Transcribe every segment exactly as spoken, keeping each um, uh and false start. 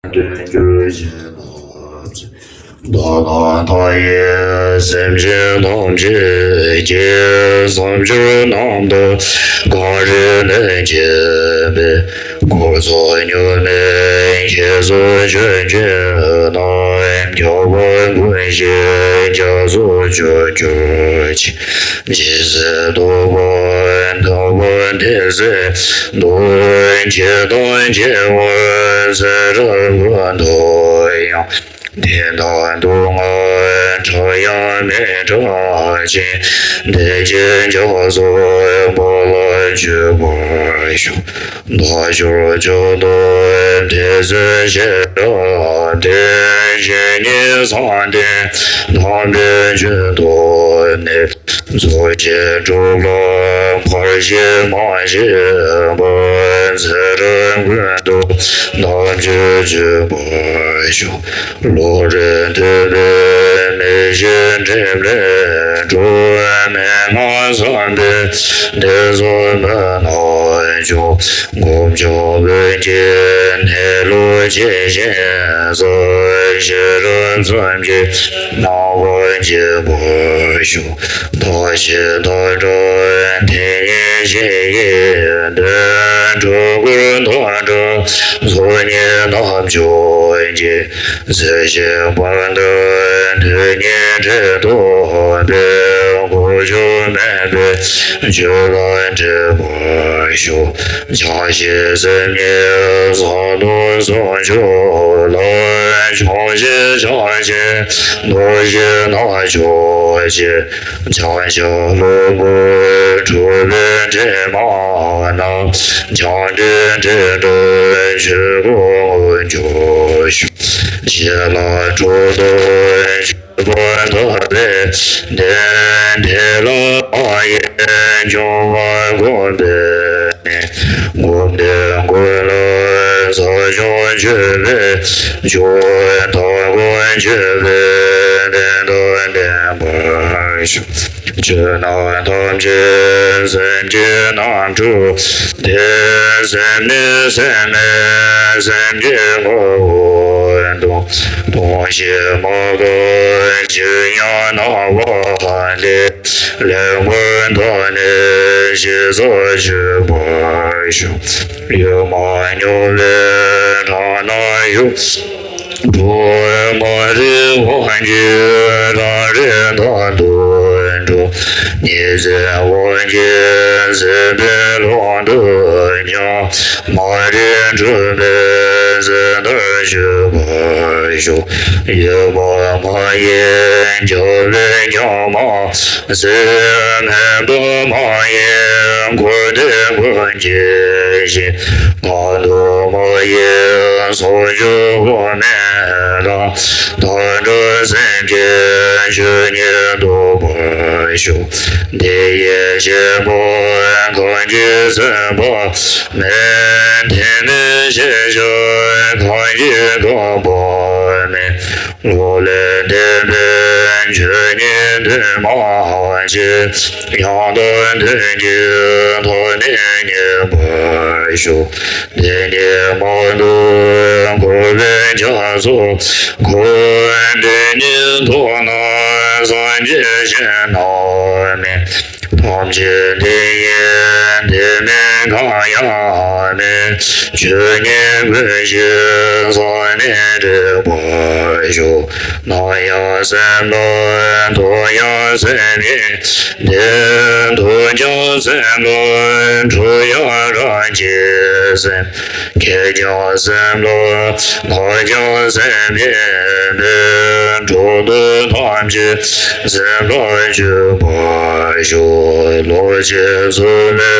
དོན་གྱུར་ཅིག་བདག་དང་མཐའ་ཡས་སེམས་ཅན་ཐམས་ཅད་ཀྱི་བསམ་སྦྱོར་རྣམ་དག་གངས་རི་ལས་བརྒྱན་པའི་འཁོར་ཚོགས་མྱུར་མེད་ཞེས་སུ་བརྗོད་བྱེད་རྣམས་ཁྱབ་པ་ཀུན་གྱི་རྒྱ་མཚོ་བཅུར་གྱུར་ཅིག་རྗེ་བཙུན་སྟོན་པ་ཐུབ་པ་ཐེག་མཆོག་ཏུ་ཇི་ལྟར་མཁྱེན་པར་ཚེ་རབས་ཀུན་ཏུ་ཡང་། དེ་ལྟར་སྡུག་བསྔལ་ཕྲ་ཡང་མི་ཕྲ་ཞིང་། བདེ་སྐྱིད་རྒྱ་མཚོའི་དཔལ་ལ་འཇུག་པར་ཤོག་བདག་ཕྱོགས་བཅུ་དུ་ཐེག་མཆོག་ཤེས་རབ་ལྡན། ཞིང་གཉེན་བསམ་གཏན་དམ་པའི་རྒྱུད་དུ་གནས། རྫོགས་ཆེན་དྲུག་ལ་ཕར་ཕྱིན་མ་བྱས་པར། ཚེ་རབས་ཀུན་ཏུ་དམ་ཆོས་སྤྱོད་པར་ཤོག་བློ་རིག་ཐེག་པའི་མིག་ཤེས་ཕྲིན་ལས་གྲུབ། མན་ངག་བསམ་པའི་གཏེར་མཛོད་མུན་ནག་ཕྱོགས། སྒོམ་བྱ་བོད་ཀྱི་གནས་ལུགས་ཇི་བཞིན་གསལ། ཤེས་རབ་ཙམ་གྱིས་སྣང་བ་འཇིག་པར་ཤོག་བདག་གཞན་དག་བྲལ་དེ་ཉིད་གཤིས་ཀྱི་དོན། སྤྲུལ་སྐུར་བདག་འདྲ་ཚོགས་གཉིས་རྣམ་ཅོག་གིས། གཟིགས་ཤིང་བར་དུ་དུས་གཉིས་འབྲེལ་ཐོབ་པའི། གོ་ཆོད་མེད་པའི་ཆོས་ལ་འདྲིས་པར་ཤོག་བྱང་ཆུབ་སེམས་ཉིད་ས་རྡོ་གསུང་མཆོག་ལ། ཕྱོགས་བཞིར་ཕྱག་ཕྱིར་རྡོ་རྗེ་རྣམ་ཅོག་གིས། བྱང་ཆུབ་ལྷུན་པོར་གྲུབ་པའི་དྲི་མ་རྣམས། བྱང་ཆུབ་དྲི་བྲལ་ཆོས་སྐུ་མངོན་གྱུར་ཤོག་ཞི་ལྷག་གྲུབ་ཐོབ་སྤྱོད་པ་དག་པའི་གདེང་། དེ་ལ་མ་ཡེངས་སྦྱོར་བ་བསྒོམ་པའི་གནད། བསྒོམ་པའི་ཀུན་སློང་ཟབ་སྦྱོང་སྤྱོད་པའི་མཆོག་ཐབས་ཀུན་སྤྱོད་པའི་གདེང་དང་ལྡན་པར་ཤོག་ཆོས་རྣམས་ཐམས་ཅད་སེམས་ཀྱི་རྣམ་གྲངས་ཏེ། སེམས་ནི་སེམས་མེད་སེམས་ཀྱི་ངོ་བོ་སྟོང་། སྟོང་ཞིང་མ་འགགས་ཇི་སྙེད་སྣང་བ་ལས། ལེགས་པར་བརྟགས་ནས་ཞིབ་ཚགས་ཞིབ་པར་ཤོག་ཡུལ་མ་མྱོང་བའི་ལྷ་སྣང་ཡུལ། གྲོགས་མ་རིག་དབང་གིས་རང་རིག་དག་ཏུ་འགྲོ། ཉིན་མཚན་དབང་གིས་འཛིན་པའི་ཀློང་དུ་ཉམས། མ་རིག་འཁྲུལ་པའི་འཛིན་སྟངས་ཞིག་པར་ཤོག་ཡུལ་མ་མ་ཡིན་འཇམ་པའི་ཉམས་མ་ཟིན། མེད་པ་མ་ཡིན་འཁོར་འདས་ཀུན་གྱི་གཞི། བར་དོ་མ་ཡིན་ཚོགས་སྦྱོར་དབུ་མའི་ལམ། དག་འགྲོ་སེམས་ཀྱི་ཆོས་ཉིད་རྟོགས་པར་ཤོག་དེ་ཡི་ཤེས་པ་གང་གིས་ཟིན་པ་མེད། དེ་མིན་ཤེས་བྱ་གང་གིས་བཀག་པ་མེད། བློ་ལས་འདས་པའི་ཆོས་ཉིད་དོན་མ་མཆིས། ཡང་དག་དོན་གྱི་ཐོག་ནས་རྙེད་པར་ཤོག་དེ་ཉིད་མ་ཐོབ་འཁོར་བའི་རྒྱ་མཚོ་འཁོར། དེ་ཉིད་ཐོབ་ན་སངས་རྒྱས་ཞིང་རྣམས་མེད། ཐམས་ཅད་དེ་ཉིད་དེ་མིན་གང་ཡང་མེད། ཆོས་ཉིད་ཀུན་གཞི་ས་ནས་འདྲེན་པར་ཤོག་སྣང་ཡང་སེམས་ལ་རྟོག་ཡང་སེམས་ཉིད་དེ། རྟོག་ཀྱང་སེམས་ལ་འཁྲུལ་ཡང་རང་གི་སེམས། སྐྱེ་ཀྱང་སེམས་ལ་འགག་ཀྱང་སེམས་ཉིད་དེ། འགྲོ་འདུག་ཐམས་ཅད་སེམས་ལ་འཇུག་པར་ཤོག་བློ་ཆེན་བཙུན་མོའི་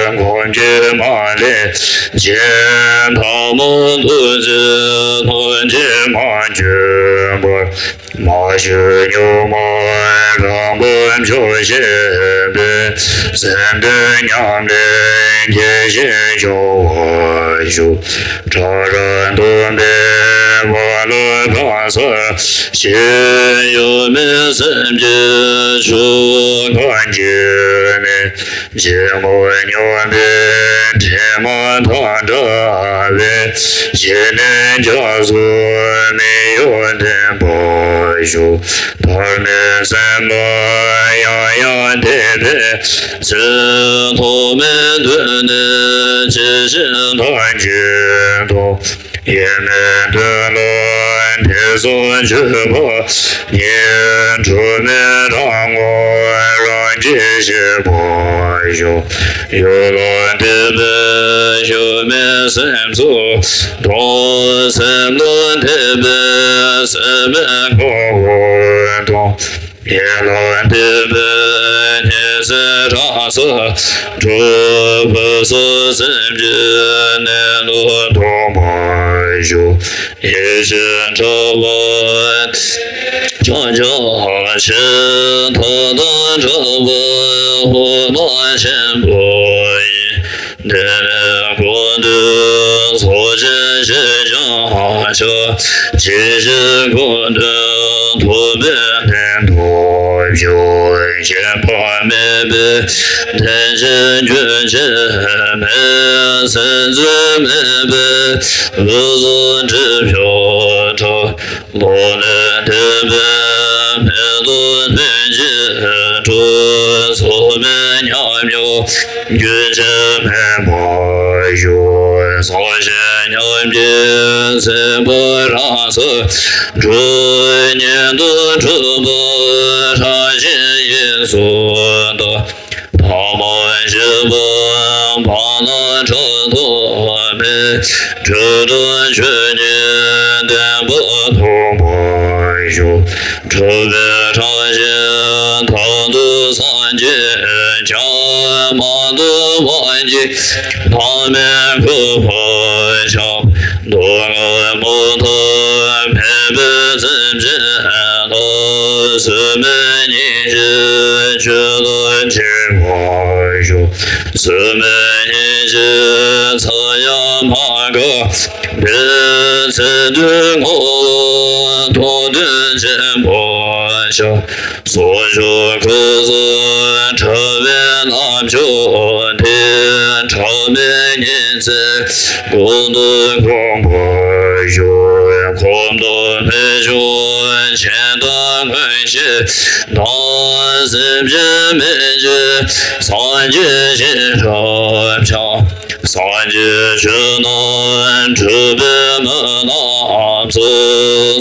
སྒོམ་གྱི་མ་ལས་ཆེན། ཐ་མ་ཐུགས་རྗེ་ཐུགས་རྗེ་མ་བསྐྱོད་པར། མ་བཅོས་གཉུག་མ་རང་བབས་འཇོག་བཞིན་པའི། སེམས་དོན་ཉམས་ལེན་དགྱེས་བཞིན་སྦྱོང་བར་ཤོག་ཕྲ་རགས་སྟོང་པའི་ མ་ལུས་གང་ཟག་ཞིང་གཡོ་མེད་སེམས་ཀྱི་ཆུ་བོ་གངས་ཀྱི་གནས། སྐྱེ་དངོས་མྱོང་བའི་དྲི་མ་དང་བྲལ་བའི་སྐྱེ་གནས་རྒྱ་མཚོ་མི་གཡོ་ལྡན་པར་ཤོག་ཐར་པའི་སེམས་ལ་ཡང་ཡང་དད་པའི་ཚེ། ཐོག་མེད་དུས་ནས་ཇི་བཞིན་ཐམས་ཅད་མཐོང་། ཡེངས་མེད་དོན་ལ་དད་སོགས་སྤྱོད་པ་ཉིད། འཁྲུལ་མེད་དྲང་ངོར་རང་རྒྱལ་ཤེས་པར་ཤོག་གཡོ་ལ་དད་པས་གཡོ་མེད་སེམས་སུ་གཏོང་། སེམས་ལ་དད་པས་སེམས་མེད་ངོ་བོར་གཏོང་། ཡིད་ལ་དད་པས་ཉེར་འཚེའི་དགྲ་སོགས་སྒྲོལ། བོད་སོགས་སེམས་ཀྱི་གནས་ལུགས་མཐོང་བར་ཤོག་ཡེ་ཤེས་ཕྲ་བ་ཀྱང་ཀྱང་ཆེ། མཐའ་དང་བྲལ་བའི་འོད་སྣང་ཆེན་པོ་ཡིས། བདེན་མེད་ཀུན་བཏུས་ཚོགས་ཆེན་ཞེས་ཀྱང་བྱ། ཇི་ཞིག་ཀུན་བཏུས་ཐུབ་པའི་གནད་དུ་གྱུར། སྐྱེ་འཕགས་མེད་པའི་བདེ་ཆེན་རྒྱུན་ཆད་མེད། ཟད་འཛིན་མེད་པའི་འོད་གསལ་དྲི་ཤར་འཕྲོ། བློ་ལས་འདས་པའི་མེ་ཏོག་ལྷུན་གྱིས་གྲུབ། ཚོགས་མེད་ཉམས་མྱོང་རྒྱུན་ཆད་མེད་པར་ཤོག་ཚོགས་ཞིང་ཉམས་ཀྱི་སྲིད་པ་རང་སར་གྲོལ། ཉིད་དུ་གྲུབ་པ་ཕྲ་ཞིང་དབྱིངས་སུ་དག་ཐ་མལ་སྐྱེ་བོའི་བར་ན་ཕྲག་དོག་མེད། སྤྲོས་བྲལ་ཆོས་ཉིད་བདེན་པ་མཐོང་བར་ཤོག་གྲུབ་པའི་ཕྲ་ཞིང་མཐར་ཐུག་སངས་རྒྱས་ཀྱང་། མ་ཐུབ་དབང་གིས་བདག་མེད་འཁོར་བར་འཁྱམས། སྡུག་བསྔལ་མུ་མཐའ་མེད་པའི་སེམས་ཅན་ལ། བཟོད་མེད་སྙིང་རྗེའི་སྤྱོད་ལམ་འཆིང་བར་ཤོག་བཟོད་མེད་སྙིང་རྗེ་ཚ་ཡང་མ་འགགས་པའི། ཚེ་དུས་ངོ་བོ་མཐོང་ཐོས་ཆེན་པོར་ཤར། སྲོག་ཆགས་ཀུན་གསུམ་ཕྲ་བའི་རྣམ་ཅོག་དེ། ཕྲ་མེད་ཉི་ཚེ་ཀུན་ཏུ་གོམས་པར་ཤོག་གོམ་སྟབས་ལྷོད་ཕྱོགས་ཆེན་དང་མངོན་ཤེས་དང་། སེམས་ཅན་མི་མཇེད་སངས་རྒྱས་ཞིང་རབ་འབྱམས། སངས་རྒྱས་ཆོས་རྣམས་སྒྲུབ་པའི་མི་རྣམས་སུ།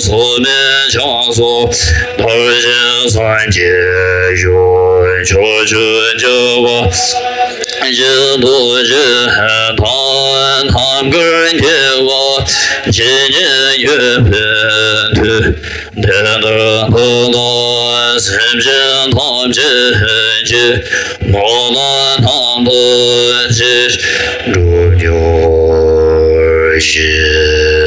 ཚོགས་མེད་ཕྱག་སོགས་དར་ཞིང་སངས་རྒྱས་ཤོག་ཕྱོགས་བཅུའི་རྒྱལ་བ་སངས་རྒྱས་རྡོ་རྗེ་དང་། ནམ་མཁའ་རྒྱལ་བ་ཇི་སྙེད་ཡོད་པའི་མཐུས། དེ་ལྟར་ལྷ་དང་སེམས་ཅན་ཐམས་ཅད་ཀྱི་ངོ་ལ་སྣང་དག་ཅིང་འགྲུབ་གྱུར་ཅིག